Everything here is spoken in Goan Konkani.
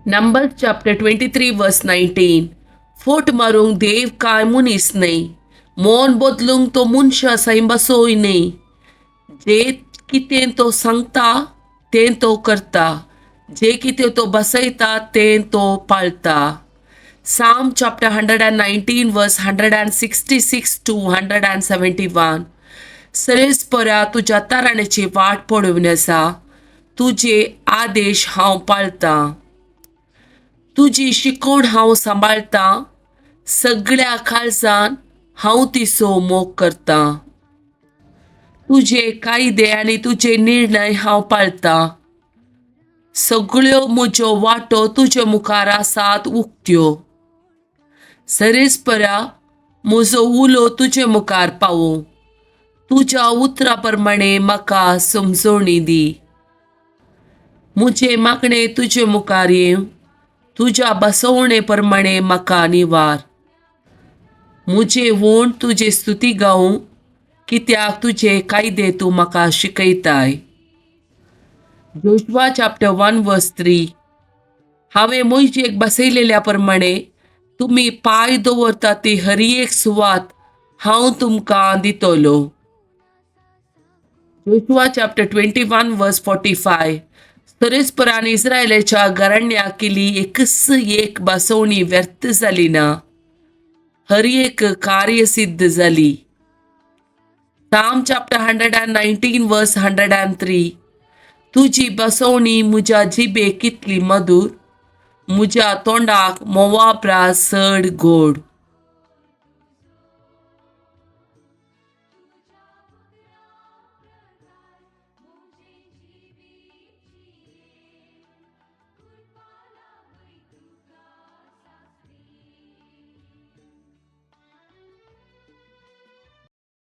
Number chapter 23 verse 19. फट मारूंक देव कांय मनीस न्हय, मन बदलूंक तो मनशां सैंबासोय न्हय. जें कितें तो सांगता तें तो करता, जें कितें तो बसयता तें तो पाळटा. Psalm chapter 119 verse 166 to 171. सरेस्परा तुज्या ताराण्याची वाट पळोवन आसा, तुजे आदेश हांव पाळतां. तुजी शिकवण हांव सांबाळतां, सगळ्या काळजान हांव तिचो मोग करतां. तुजे कायदे आनी तुजे निर्णय हांव पाळतां. सगळ्यो म्हज्यो वाटो तुजे मुखार आसात उक्त्यो. सरेस्परा म्हजो उलो तुजे मुखार पावूं, तुज्या उतरा प्रमाणे म्हाका समजवणी दी. म्हजें मागणें तुजे मुखार येवं, तुज्या बसवणे प्रमाणे म्हाका निवार. म्हजें वोंठ तुजे स्तुती गावूं, कित्याक तुजे कायदे तूं म्हाका शिकयताय. Joshua chapter 1 verse 3. हांवें मोयजेक बसयलेल्या प्रमाणे तुमी पांय दवरता ती हर एक सुवात हांव तुमकां दितलो. Joshua chapter 21 verse 45. सरेस्परान इस्रायलाच्या घराण्याक केली एकच एक बसवणी व्यर्थ जाली ना, हर एक कार्य सिद्ध जाली. Psalm chapter 119 verse 103. तुजी बसवणी म्हज्या जिबेक कितली मधूर, म्हज्या तोंडाक म्होंवा परस चड गोड.